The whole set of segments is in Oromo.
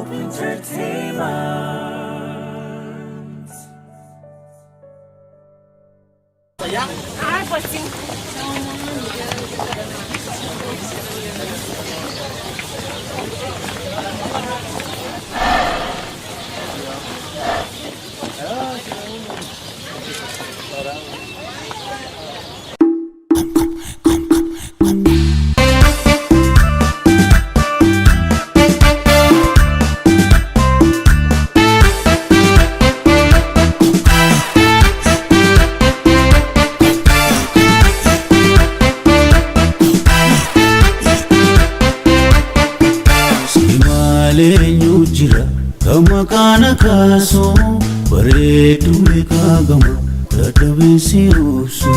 Hope Entertainment. Ah, pues sí. Si malee eenyu jira kan maqaan kaasu, bareedu beekamu dadhabeen si obsu.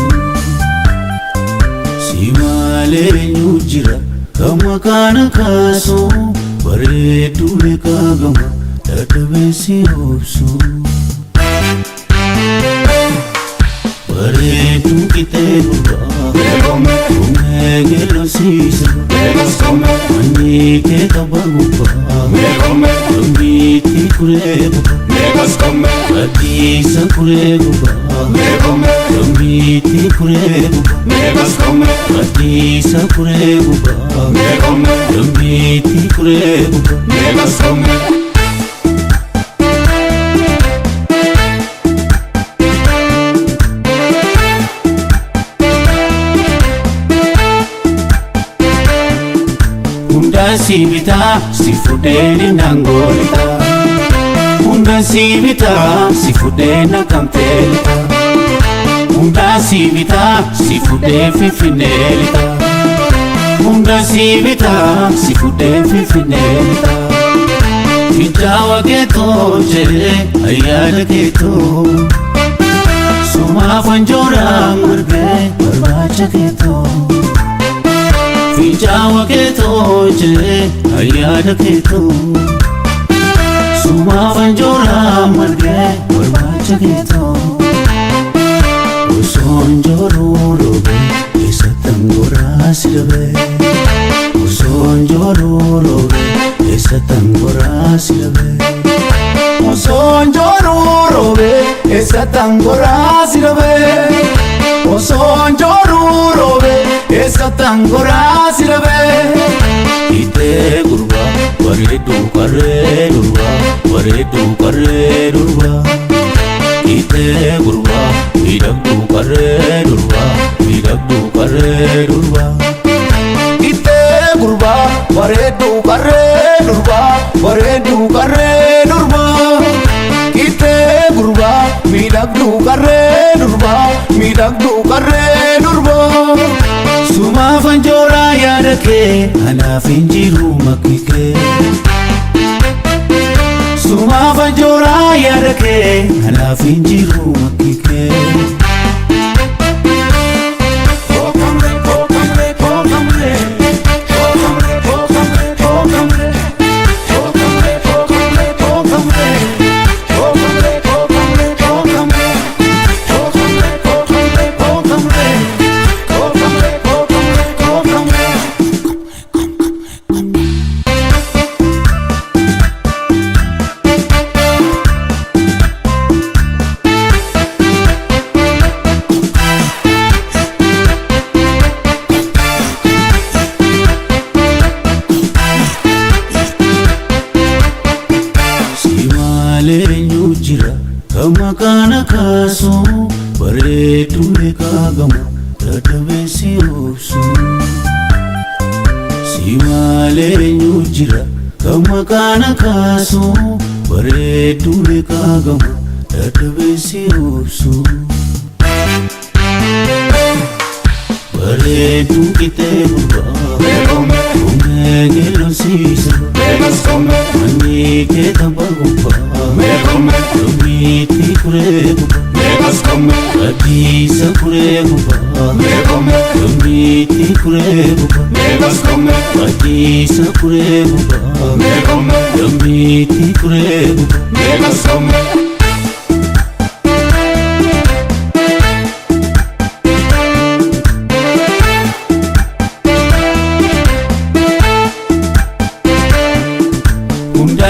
Si malee eenyu jira kan maqaan kaasu, bareedu beekamu dadhabeen si obsu. Bareedu qixee gurbaa, Kumee geelosiisa, Manni kee qaba gubbaa, Lammiitti kuree gubbaa, Adiisa kuree gubbaa, Lammiitti kuree gubbaa, Adiisa kuree gubbaa, Lammiitti kuree gubbaa. Hunda si bitaa, si fudhee nangoolita. Hunda si bitaa, si fudhee nakamteelita. Hunda si bitaa, si fudhee finfinneelita. Hunda si bitaa, si fudhee finfinneelita. Finjaawa keetoo jedhee ayyaana keetoo. Sumaaf anjooraan margee barbaacha keetoo. Finjaawa keetoo jedhee ayyaana keetoo. Sumaaf anjooraan margee barbaacha keetoo. Osoon jooruu roobee eessattan goraa si dhabee. Osoon jooruu roobee eessattan goraa si dhabee. Osoon jooruu roobee eessattan goraa si dhabee. Osoon jooruu roobee eessattan goraa si dhabee. Itee gurbaa, bareedduu qarree durbaa, bareedduu qarree durbaa. Itee gurbaa, miidhagduu qarree durbaa, miidhagduu qarree durbaa. Ittee gurbaa, bareedduu qarree durbaa, bareedduu qarree durbaa. Ittee gurbaa, miidhagduu qarree durbaa, miidhagduu qarree durbaa. Sumaaf anjooraa yaada kee, anaaf hin jiru makki kee. Sumaaf anjooraa yaada kee, anaaf hin jiru makki kee. Si malee eenyu jira kan maqaan kaasu, bareedduu beekamu dadhabeen si obsu. Si malee eenyu jira kan maqaan kaasu, bareedduu beekamu dadhabeen si obsu. Bareedduu qixee gurbaa, Kumee geelosiisa, Manni kee tabba gubbaa, Lammiitti kuree gubbaa, Adiisa kuree gubbaa, Lammiitti kuree gubbaa, Adiisa kuree gubbaa, Lammiitti kuree gubbaa.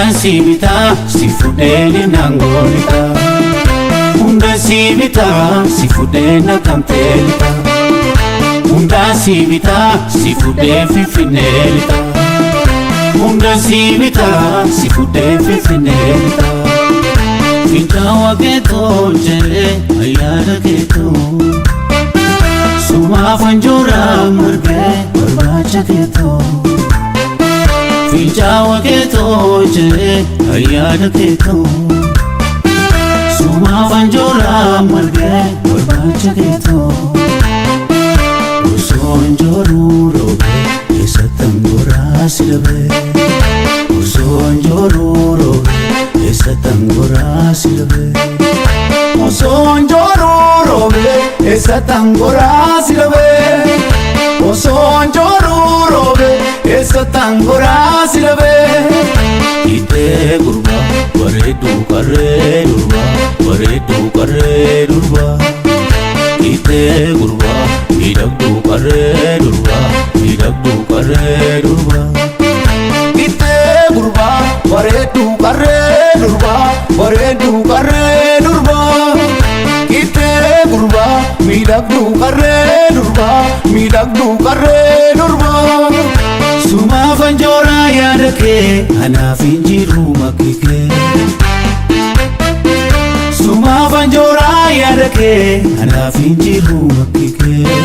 Hundaan si bitaa si fudhee naangoo lixa. Hundaan si bitaa si fudhee naqamtee lixa. Hundaan si bitaa si fudhee finfinnee lixa. Hundaan si bitaa si fudhee finfinnee lixa. Fincaa'aa keetoo jedhee ayyaana keetoo. Sumaaf anjoora margee barbaacha keetoo. Fincaa'aa keetoo jedhee ayyaana keetoo. Sumaaf anjoora margee barbaacha keetoo. Osoo anjooruu roobee eessattan goraa si dhabee. Osoo anjooruu roobee eessattan goraa si dhabee. Osoo anjooruu roobee eessattan goraa si dhabee. Osoo anjooruu roobee eessattan goraa si dhabee. Itee gurbaa bareedduu qarree durbaa bareedduu qarree durbaa. Itee gurbaa miidhagduu qarree durbaa miidhagduu qarree durbaa. Itee gurbaa bareedduu qarree durbaa bareedduu qarree durbaa. Itee gurbaa miidhagduu qarree durbaa miidhagduu qarree durbaa. Sumaaf anjooraa yaada kee anaaf hin jiru makki kee. Sumaaf anjooraa yaada kee anaaf hin jiru makki kee.